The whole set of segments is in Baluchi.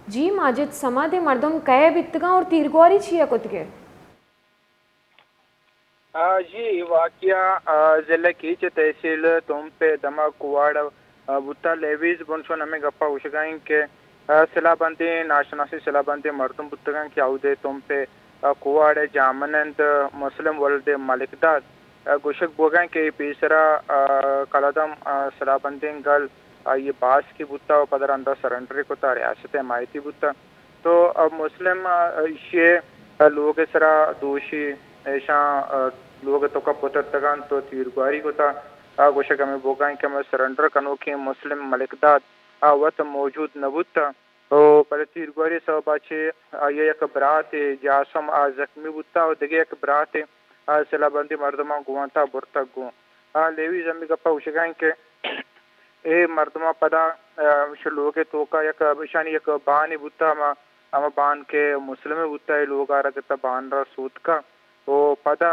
جی ماجد صمد، اے مردم کئے بیتگاں اور تیرگواری چیا کتگے؟ آ، جی، اے واقعہ، آ، ضلع کیچ تحصیل تمپ ءِ دمگ کواڑ ءَ، آ، بوتہ۔ لیویز بنشون ہمے گپا گوشگا انت کہ، آ، سلاہ بندیں، ناشناسیں سلاہ بندیں مردم بوتگاں کہ اودے تمپ ءِ، آ، کواڑ ءِ جامنند مسلم ولد ملک داد، آ، گوشگ بوگا انت کہ اے پیسرا، آ، کلدم، آ، سلاہ بندیں گل آئی ءِ باسکے بوتہ و پدا رندا سرنڈرے کتہ، ریاست ءِ حمایتی بوتہ۔ تو، آ، مسلم، آ، ایشی ءِ، آ، لوگ ءِ سرا دوشی، ایشاں، آ، لوگ ءِ توکا پترتگ انت و تیرگواری کتہ۔ آ، گوشگ ہمے بوگا انت کہ ہمے سرنڈر کنوکیں مسلم ملک داد آ وت موجود نہ بوتہ و بلے تیرگواری ءِ سوبا چہ آئی ءِ یک براتے جاسم آ زخمی بوتہ و دگہ یک براتے آ سلاہ بندیں مردماں گوانتا برتگ گوں۔ آ، لیویز ہمے گپا گوشگا انت کہ اے مردماں پدا، آ، ہمش لوگ ءِ توکا یک، ایشانی یک بانے بوتہ، ہما، ہما بان کہ مسلمے بوتہ، اے لوگ ءَ را گپتہ، بان را سوتکہ و پدا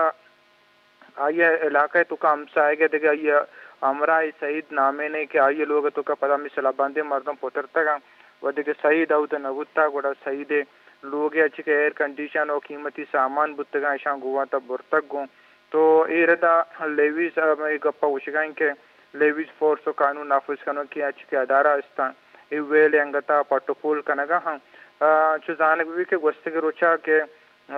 آئی ءِ علاقہ ءِ توکا ہمساہگ ءَ دگہ آئی ءِ ہمراہے سعید نامیں کہ آئی ءِ لوگ ءِ توکا پدا ہمے سلاہ بندیں مردم پترتگاں و دگہ سعید اود نہ بوتہ، گڑا سعید ءِ لوگ ءَ چہ کہ ایئر کنڈیشن و قیمتی سامان بوتگاں، ایشاں گوانتا برتگ گوں۔ تو اے ردا لیویز ہمے گپا گوشگا انت کہ لیویز فورس و قانون نافذ کنوکیں ہرچی کہ ادارہ استاں، اے ویل ءِ انگتا پٹ و پول کنگا ہاں۔ آ، چو زانگ بہ بیت کہ گوستگیں روچا کہ، آ،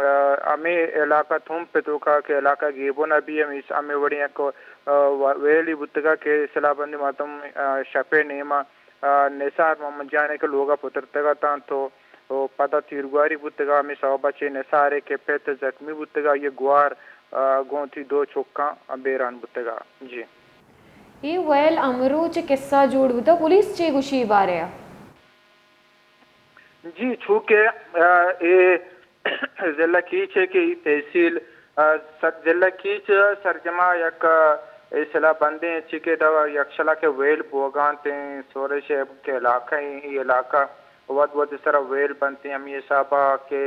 ہمے علاقہ تمپ ءِ توکا کہ علاقہ گیبون ءَ بی ہمے، ہمے وڑیں یک، آ، و-، ویلی بوتگا کہ سلاہ بندیں مردم، آ، شپ ءِ نیما، آ، نثار محمد جان ءِ کہ لوگا پترتگ اتاں تو و پدا تیرگواری بوتگا، ہمے سوبا چہ نثارے کہ پت زخمی بوتگا، آئی ءِ گوار، آ، گوں وتی دو چکاں بیران بوتگا۔ جی۔ اے ویل امرو چہ کسہ جوڑ بوتگ، پولیس چے گوشی اے بارے ءَ؟ جی، چونکہ، آ، اے ضلع کیچ ءِ کہ اے تحصیل، آ، سر-، ضلع کیچ سرجما یک، آ، اے سلاہ بندیں چکے دا یکشلا کہ ویل بوگانتیں سورش ءِ کہ علاقہ ایں، اے علاقہ وھد وھد ءِ سرا ویل بنت، ہمے حساب ءَ کہ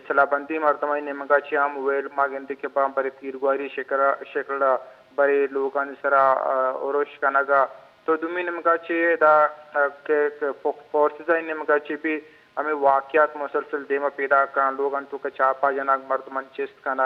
سلاہ بندیں مردمانی نیمگ ءَ چہ ہم ویل ما گندیں کہ باں، برے تیرگواری شکل ءَ، شکل ءَ، برے لوگانی سرا، آ، ارش کنگ ءَ۔ تو دومی نیمگ ءَ چہ ادا، آ، کہ، کہ فو-، فورسز ءِ نیمگ ءَ چہ بھی ہمے واقعات مسلسل دیم ءَ پیداک آں، لوگانی توک ءَ چاپہ جنگ، مردمانی چست کنگ۔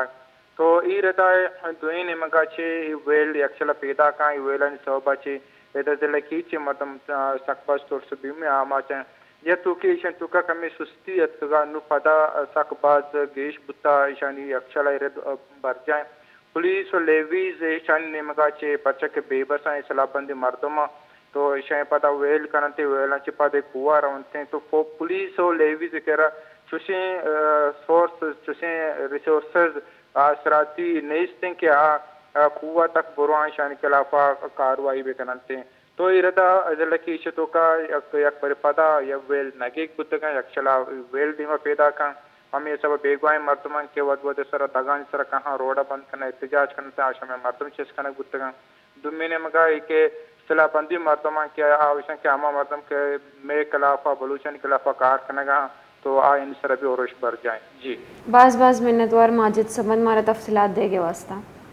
تو اے ردا ءَ دوئیں نیمگ ءَ چہ اے ویل یکشل ءَ پیداک آں، اے ویلانی سوب ءَ چہ ادا ضلع کیچ ءِ مردم، آ، سک باز ترس ءُ بیم ءِ آماچ انت۔ یا تو کہ ایشانی توک ءَ کمے سستی اتکگ ءَ، نوں پدا سک باز گیش بوتگ، ایشانی یکشل ءَ رد، آ، برجاہ انت۔ پولیس ءُ لیویز ایشانی نیمگ ءَ چہ، پرچا کہ بے بس آں، اے سلاہ بندیں مردم آں، تو ایشاں پدا ویل کننت، ویلاں چہ پد اے کوہ ءَ رونت۔ تو فو-، پولیس ءُ لیویز ءِ کرا چوشیں، آ، سورس، چوشیں ریسورسز، آسراتی نیست انت کہ آ، آ، کوہ ءَ تک برواں، ایشانی خلاف ءَ کاروائی بکننت۔ تو اے ردا ضلع کیچ ءِ توک ءَ یک، یک برے پدا یک ویل نگیگ بوتگ انت، یکشل ءَ ویل دیم ءَ پیداک انت۔ ہمے حساب ءَ بیگواہیں مردماں کہ وھد وھد ءِ سرا دگانی سرا کاہاں، روڈ ءَ بند کناں، احتجاج کننت، آ شمئے مردم چست کنگ بوتگ انت۔ دومی نیمگ ءَ اے کہ سلاہ بندیں مردماں کہ آ گوش انت کہ ہما مردم کہ مئے خلاف ءَ، بلوچانی خلاف ءَ کار کنگ ءَ انت، تو آیانی سرا بھی ارش برجاہ انت۔ جی۔ باز باز منتوار ماجد صمد مارا تفصیلات دیگ ءِ واسطہ۔